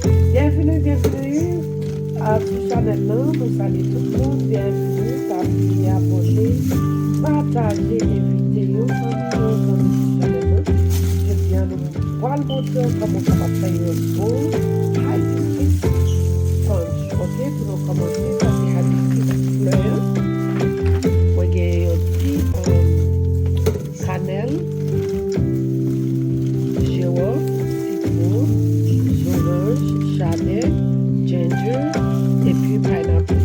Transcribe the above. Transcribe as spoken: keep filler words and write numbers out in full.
Byenvini, byenvini a ti chanèl lan. Nou salye tout moun. Byenvini. Pa bliye abòne, pataje, envite yon zanmi, yon zanmi ti chanèl lan. Jodi a, nou pral montre w kòman w kapab fè yon bon hibiscus sponge. Ok, pou nou kòmanse, sa se hibiscus flè an. Mwen gen yon ti, um, kanèl, jiwòf, sitwon, zoranj, chadè, ginger, epi pineapple.